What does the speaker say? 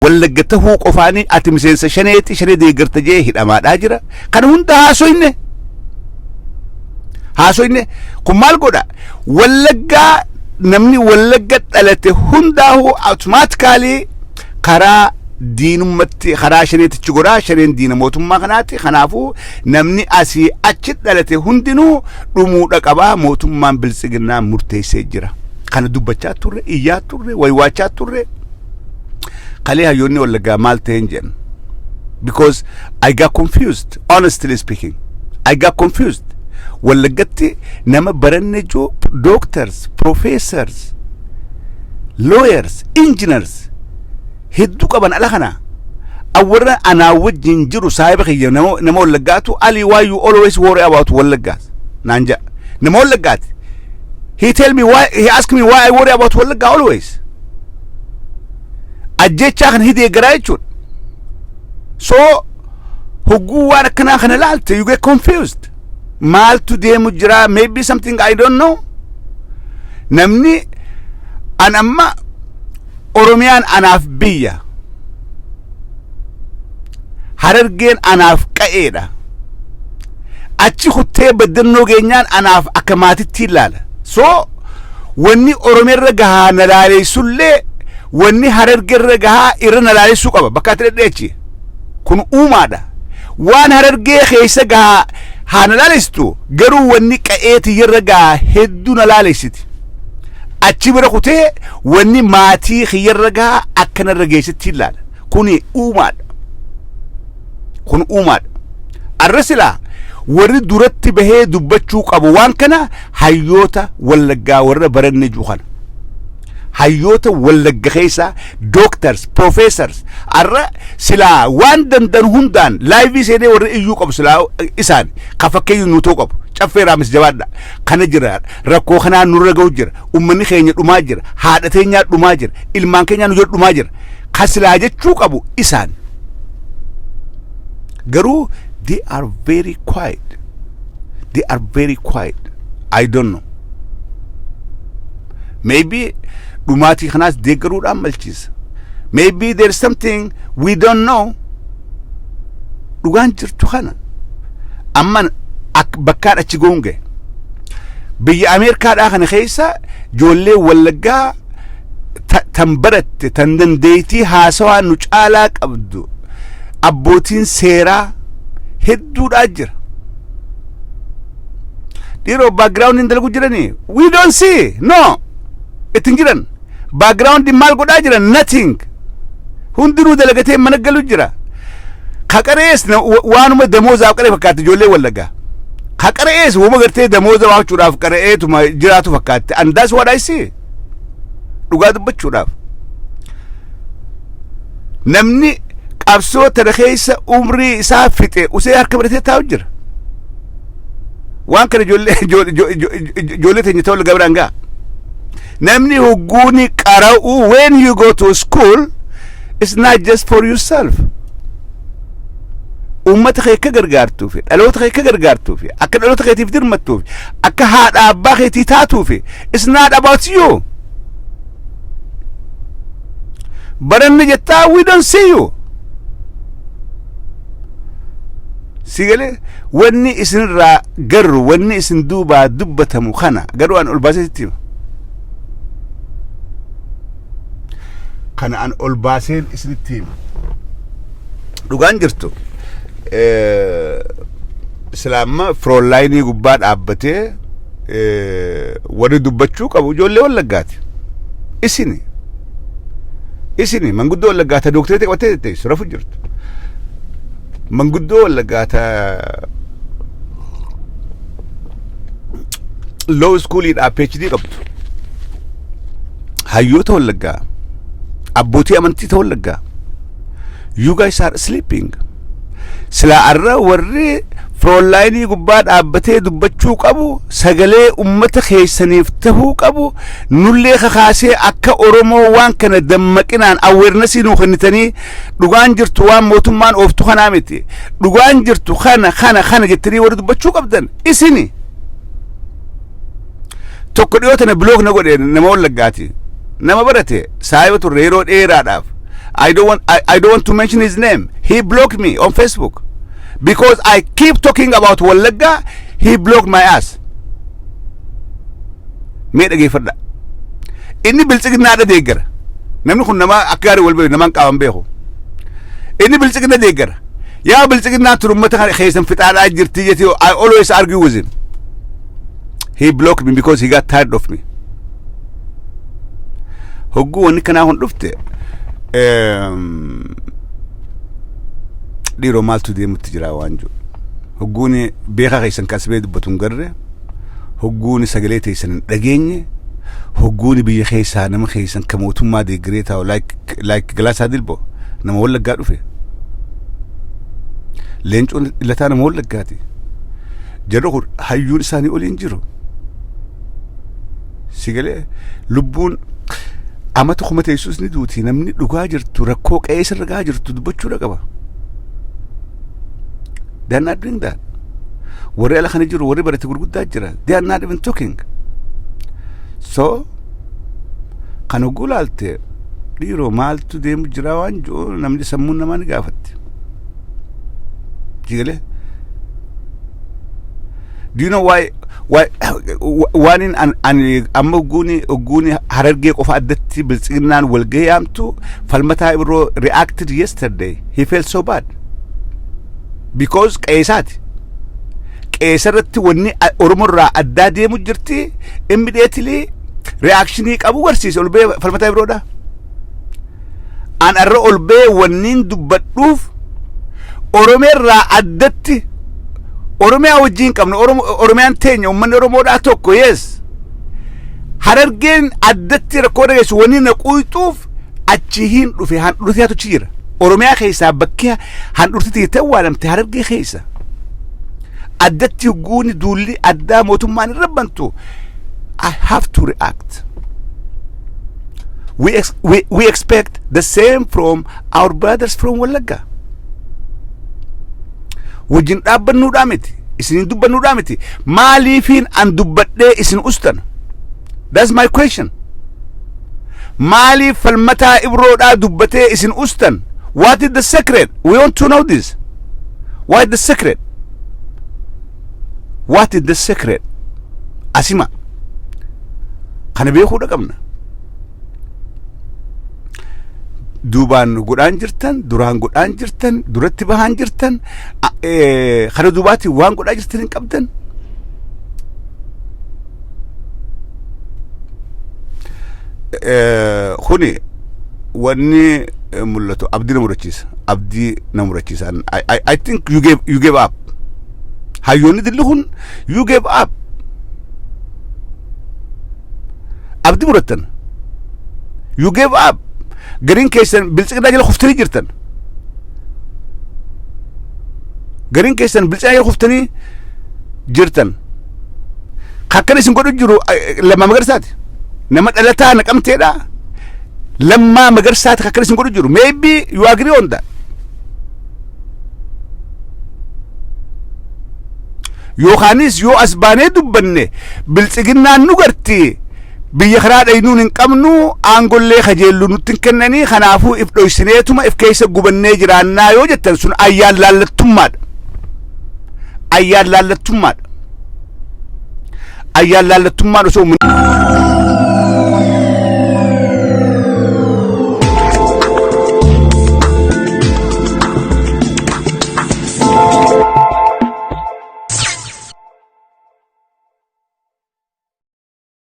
Wallagga tahuu qofaanii ati miseensa Shaneeti, Shanee deeggarta jee hidhamaadhaa jira. Kana hunda haasoyne. Haasoyne kun maal godha? Wallaggaa, namni Wallagga dhalate hundaa'uu automatically karaa diinummatti, karaa Shaneetichi godhaa. Shaneen diina mootummaa kanaati. Kanaafuu namni asii achi dhalate hundinuu dhumuudha qabaa, mootummaan Biltsiginnaa murteessee jira. Kana dubbachaa turre, iyyaa turre, waywaachaa turre. Kalee hayyoonni Wallaggaa maal ta'een jedhan, because I got confused. Honestly speaking, I got confused. Wallaggatti nama baranne jiru, doctors, professors, lawyers, engineers hedduu qaban. Ala kana awwarra anaa wajjin jiru saahiba kiyya, nama Wallaggaatu, "Ali, why you always worry about Wallaggaas?" naan jedha. Nama Wallaggaati. He tell me why, he ask me why I worry about Wallaggaa always. Ajjechaa kana hidee garaa jechuudha. So hogguu waan akkanaa kana laalte, you get confused. Maaltu deemu jira? Maybe something I don't know. Namni an amma Oromiyaan anaaf biyya, Harargeen anaaf qa'eedha. Achi kuttee Baddannoo geenyaan anaaf akka maatitti ilaala. So wanni Oromiyaarra gahaa na laaleessullee, wanni Harargeerra gahaa irra na laalessuu qaba. Bakka ati dhedheechi kun uumaadha. Waan Harargee keessa gahaa haa na laalessitu, garuu wanni qa'ee tiyyarra gahaa hedduu na laalessiti. Achi bira kutee wanni maatii kiyyarra gahaa akkanarra geessitti ilaala. Kuni uumaadha, kun uumaadha. Arra silaa warri duratti bahee dubbachuu qabu waan kana hayyoota Wallaggaa, warra baranne jiru kana, hayyoota Wallagga keessaa doctors, professors. Arra silaa waan dandan hundaan live seenee warri iyyuu qabu silaa isaan ka fakkeeyyu nu ta'uu qabu. Caffee Raamis, jabaadha. Kana jira, rakkoo kanaan nurra ga'u jira, ummanni keenya dhumaa jira, haadha teenyaa dhumaa jira, ilmaan keenyaa nu jala dhumaa jira, ka silaa jechuu qabu isaan. Garuu they are very quiet, they are very quiet. I don't know, maybe dhumaatii kanaas deeggaruudhaan malchiisa. Maybe there is something we don't know. Dhugaan jirtu kana. Amma bakkaan achi goonge biyya Ameerikaadhaa kana keessa ijoollee Wallaggaa tan baratte, tan dandeettii haasawaa nu caalaa qabdu, abbootiin seeraa hedduudhaa jira. Dhiiroo, background dalagu jiranii, we don't see. No, ittiin jiran background maal godhaa jiran? Nothing. Hundinuu dalagatee mana galu jira. Kaqarees waanuma damoozaaf qaree fakkaatti. Ijoollee Wallaggaa kaqarees wama gartee damooza baachuudhaaf qara'eetuma jiraatu fakkaatti, and that's what I see. Dhugaa dubbachuudhaaf, namni qabsoo tana keessa umrii isaa fixe usee harka baratee taa'u jira. Waan kana ijoollee teenya ta'uu gabiraan ga'a. Namni hogguuni qara'u, when you go to school, it's not just for yourself. Ummata kee akka gargaartuufi, dhaloota kee akka gargaartuufi, akka dhaloota keetiif dirmattuufi, akka haadha abbaa keetii taatuufi. It's not about you. Baranne jettaa, we don't see you. Si galee? Wanni isinirraa garru, wanni isin duubaa dubbatamu kana garuu an ol baasee sitti hima. Kana an ol baaseen isinitti hima. Dhugaan jirtu, islaamma frontline gubbaa dhaabbatee warri dubbachuu qabu ijoollee Wallaggaati. Isini manguddoo Wallaggaa ta dooktereetii qabattee teessu rafu jirtu. Manguddoo Wallaggaa ta law schooliidhaa PhD qabdu. Hayyoota Wallaggaa, abbootii amantii ta Wallaggaa. You guys are sleeping. Silaa arra warri frontline gubbaa dhaabbatee dubbachuu qabu, sagalee ummata keessaniif tahuu qabu, nullee kakaasee akka Oromoo waan kana dammaqinaan awareness nuu kennitanii, dhugaan jirtu waan mootummaan ooftu kanaa miti, dhugaan jirtu kana, kana, kana jettanii warri dubbachuu qabdan isini. Tokko dhiyoo tana block na godhe, nama Wallaggaati, nama barate, saayiba turre yeroo dheeraadhaaf. I don't want to mention his name. He blocked me on Facebook because I keep talking about Wallagga. He blocked my ass. Mee dhageeffadha. Inni Biltsiginnaadha deeggara. Namni kun nama akka gaarii wal beeku, namaan qaaban beeku. Inni Biltsigina deeggara. Yaa Biltsiginnaa tun uummata kana keessan fixaadhaa jirti jetti, I always argue with him. He blocked me because he got tired of me. Hogguu wanni kanaa kun dhufte, dhiiroo maaltu deemutti jira waan jiru. Hogguun beekaa keessan kasbee dubbatu hin garre, hogguun sagalee teessan hin dhageenye, hogguun biyya keessaa nama keessan ka mootummaa deeggaree taa'u, like Galaasaa Dilboo nama Wallaggaa dhufe. Leencoon Lataa nama Wallaggaati. Jarri kun hayyuun isaanii oliin jiru. Sigalee lubbuun amata 1000 teessus ni duuti. Namni dhugaa jirtu, rakkoo qe'ee sirra gahaa jirtu dubbachuudha qaba. They are not doing that. Warri ala kana jiru, warri barate gurguddaa jira. They are not even talking. So kan hogguu laalte, dhiiroo maaltu deemu jira waan jiru namni sammuun namaa ni gaafatti. Sigalee. Do you know why waan ani amma hogguuni Harargee qofa addatti Biltsiginnaan walgahii yaamtu, Falmataa Ibroo reacted yesterday. He felt so bad because qeesaati. Qeesarratti wanni Oromoo irraa addaa deemu jirti. Immediately reactionii qabu garsiise ol bee Falmataa Ibroodha. An arra ol bee wanniin dubbadhuuf Oromoo irraa addatti Oromiyaa wajjin qabna. Oromiyaan teenya, uummanni Oromoodhaa tokko, yes. Harargeen addatti rakkoo dhageessu wanni na quyxuuf achi hin dhufe, handhurti hatuchi jira. Oromiyaa keessaa bakki handhurti ta'e awwaalamte Harargee keessa. Addatti guuni duulli addaa mootummaan irra bantu, I have to react. We expect the same from our brothers from Wallagga. Wajjin dhaabbannuudhaa miti, isinin dubbannuudhaa miti. Maaliifiin an dubbadhee isin ustan? That's my question. Maaliif Falmataa Ibroodhaa dubbatee isin ustan? What is the secret? We want to know this. What is the secret? What is the secret? Asima kana beekuudha qabna. Duubaan godhaan jirtan, duraan godhaan jirtan, duratti bahaan jirtan, kana duubaatti waan godhaa jirtan hin qabdan. Kuni wanni mul'atu abdii na murachiisa. Abdii na murachiisa. I think you gave up. Hayyoonni dilli kun, you gave up. Abdii murattan. You gave up. Gariin keessan Biltsiginaa jala kuftanii jirtan. Gariin keessan Biltsiginaa jala kuftanii jirtan. Akkan isin godhu jiru Lammaa Magarsaati. Nama dhalataa Naqamteedha. Lammaa Magarsaati akkan isin godhu jiru. Maybe you agree on that. Yookaanis yoo as baanee dubbanne Biltsiginnaan nu garti, biyya karaa dhaynuun hin qabnu, aangollee kajeellu nutti hin kennanii, kanaafuu if dhoysineetuma if keessa gubannee jiraannaa yoo jettan, sun ayyaan laallattummaadha. Ayyaan laallattummaadha. Ayyaan laallattummaan osoo uummanni